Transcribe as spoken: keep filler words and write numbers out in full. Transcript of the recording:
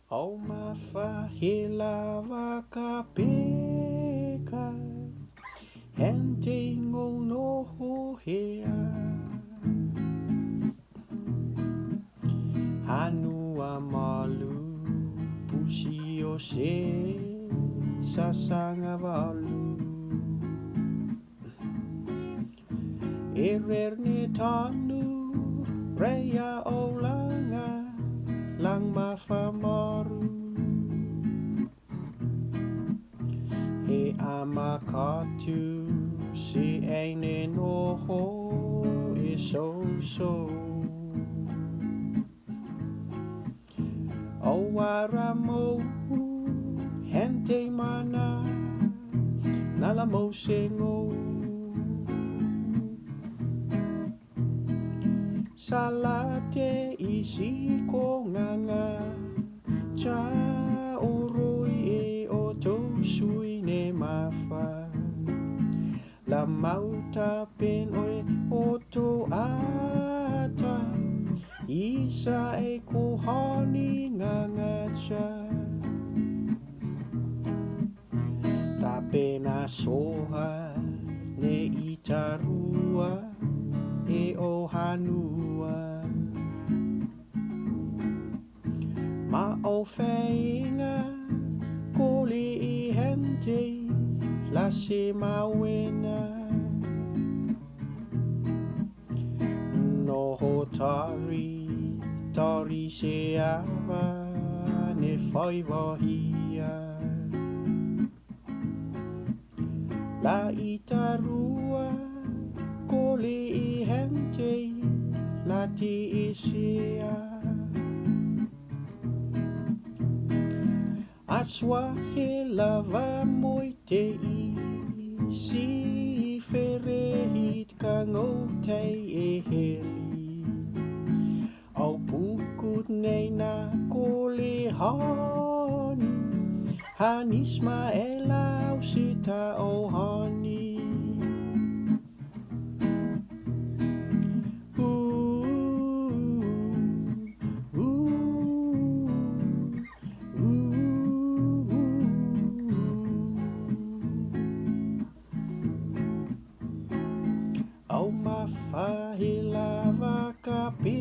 Au mafahe lava ka peka, hente ngou noho hea. Hanua malu pusi o se sasaga valu. E rer ne tanu rea o laga, lag mafamaru. E ama katu si aine noho e soso. O ara mou hente mana na la mou sengou. Salate i si ko gaga cha oroi e o tou sui ne mafa. La mau tapen oe o tou ata, isa e ko hani gagacha. Tapen a soha ne i tarua e o hanua. Ma o faiga koli i hente la se mawena. Noho tari, tari se ava ne fai vahia. La i tarua koli i hente la ti i sea. Aswa he lava moite i si ferehit ka ngou tei e heli. Au pukut nei na koli hani, hanis ma e lau sita o hani. Au mafahi lava ka pe